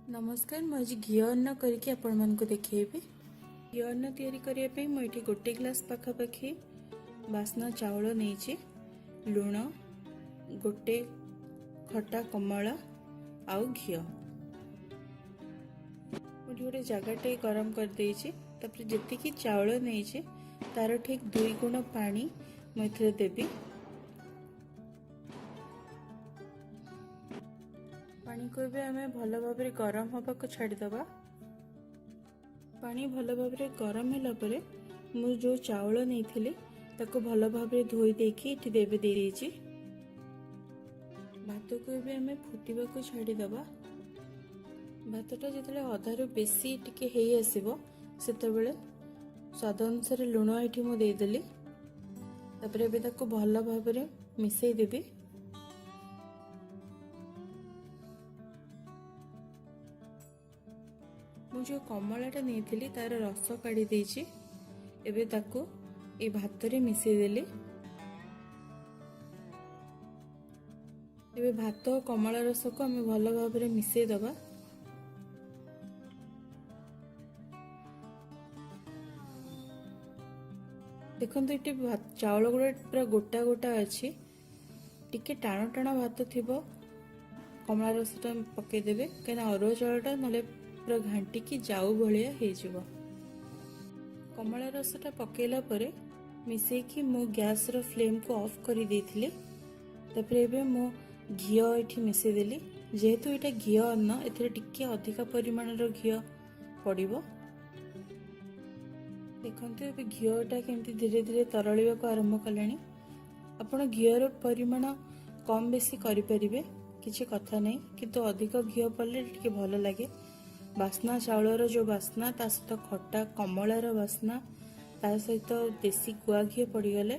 ନମସ୍କାର, ମୁଁ ଆଜି ଘିଅ ଅନ୍ନ କରିକି ଆପଣମାନଙ୍କୁ ଦେଖେଇବି। ଘିଅ ଅନ୍ନ ତିଆରି କରିବା ପାଇଁ ମୁଁ ଏଠି ଗୋଟେ ଗ୍ଲାସ୍ ପାଖାପାଖି ବାସ୍ନା ଚାଉଳ ନେଇଛି, ଲୁଣ, ଗୋଟେ ଖଟା କମଳା ଆଉ ଘିଅ। ମୁଁ ଏଠି ଗୋଟେ ଜାଗାଟେ ଗରମ କରିଦେଇଛି। ତାପରେ ଯେତିକି ଚାଉଳ ନେଇଛି, ତାର ଠିକ୍ 2 ଗୁଣ ପାଣି ମୁଁ ଏଥିରେ ଦେବି। ପାଣିକୁ ଏବେ ଆମେ ଭଲ ଭାବରେ ଗରମ ହେବାକୁ ଛାଡ଼ିଦେବା। ପାଣି ଭଲ ଭାବରେ ଗରମ ହେଲା ପରେ ମୁଁ ଯେଉଁ ଚାଉଳ ନେଇଥିଲି, ତାକୁ ଭଲ ଭାବରେ ଧୋଇ ଦେଇକି ଏଠି ଦେବେ ଦେଇଦେଇଛି। ଭାତକୁ ଏବେ ଆମେ ଫୁଟିବାକୁ ଛାଡ଼ିଦେବା। ଭାତଟା ଯେତେବେଳେ ଅଧାରୁ ବେଶୀ ଟିକେ ହେଇ ଆସିବ, ସେତେବେଳେ ସ୍ୱାଦ ଅନୁସାରେ ଲୁଣ ଏଠି ମୁଁ ଦେଇଦେଲି। ତାପରେ ଏବେ ତାକୁ ଭଲ ଭାବରେ ମିଶେଇ ଦେବି। ମୁଁ ଯେଉଁ କମଳାଟା ନେଇଥିଲି, ତାର ରସ କାଢ଼ି ଦେଇଛି। ଏବେ ତାକୁ ଏଇ ଭାତରେ ମିଶେଇ ଦେଲି। ଏବେ ଭାତ ଓ କମଳା ରସକୁ ଆମେ ଭଲ ଭାବରେ ମିଶେଇ ଦେବା। ଦେଖନ୍ତୁ, ଏଠି ଚାଉଳ ଗୁଡ଼ା ପୁରା ଗୋଟା ଗୋଟା ଅଛି। ଟିକେ ଟାଣ ଟାଣ ଭାତ ଥିବ, କମଳା ରସଟା ପକେଇଦେବେ, କାହିଁକିନା ଅରୁଆ ଚାଉଳଟା ନହେଲେ ପୁରା ଘାଣ୍ଟିକି ଯାଉ ଭଳିଆ ହେଇଯିବ। କମଳା ରସଟା ପକେଇଲା ପରେ ମିଶେଇକି ମୁଁ ଗ୍ୟାସର ଫ୍ଲେମ୍କୁ ଅଫ୍ କରିଦେଇଥିଲି। ତାପରେ ଏବେ ମୁଁ ଘିଅ ଏଠି ମିଶେଇଦେଲି। ଯେହେତୁ ଏଇଟା ଘିଅ ଅନ୍ନ, ଏଥିରେ ଟିକେ ଅଧିକା ପରିମାଣର ଘିଅ ପଡ଼ିବ। ଦେଖନ୍ତୁ, ଏବେ ଘିଅଟା କେମିତି ଧୀରେ ଧୀରେ ତରଳିବାକୁ ଆରମ୍ଭ କଲାଣି। ଆପଣ ଘିଅର ପରିମାଣ କମ୍ ବେଶୀ କରିପାରିବେ, କିଛି କଥା ନାହିଁ। କିନ୍ତୁ ଅଧିକ ଘିଅ ପଡ଼ିଲେ ଟିକେ ଭଲ ଲାଗେ। ବାସ୍ନା ଚାଉଳର ଯେଉଁ ବାସ୍ନା, ତା ସହିତ ଖଟା କମଳାର ବାସ୍ନା, ତା ସହିତ ଦେଶୀ ଗୁଆ ଘିଅ ପଡ଼ିଗଲେ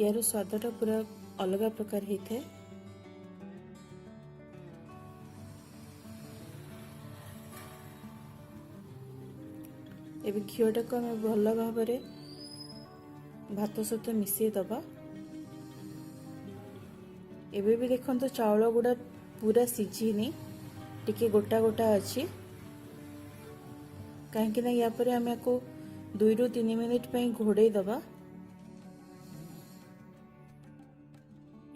ଏହାର ସ୍ୱାଦଟା ପୁରା ଅଲଗା ପ୍ରକାର ହେଇଥାଏ। ଏବେ ଘିଅଟାକୁ ଆମେ ଭଲ ଭାବରେ ଭାତ ସହିତ ମିଶେଇ ଦେବା। ଏବେ ବି ଦେଖନ୍ତୁ, ଚାଉଳ ଗୁଡ଼ା ପୁରା ସିଝିନି, ଟିକେ ଗୋଟା ଗୋଟା ଅଛି। କାହିଁକି ନା ୟା ପରେ ଆମେ ୟାକୁ 2ରୁ 3 ମିନିଟ୍ ପାଇଁ ଘୋଡ଼େଇ ଦେବା।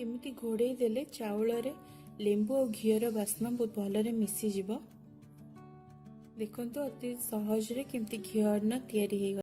ଏମିତି ଘୋଡ଼େଇ ଦେଲେ ଚାଉଳରେ ଲେମ୍ବୁ ଆଉ ଘିଅର ବାସ୍ନା ବହୁତ ଭଲରେ ମିଶିଯିବ। ଦେଖନ୍ତୁ, ଅତି ସହଜରେ କେମିତି ଘିଅ ଅନ୍ନ ତିଆରି ହେଇଗଲା।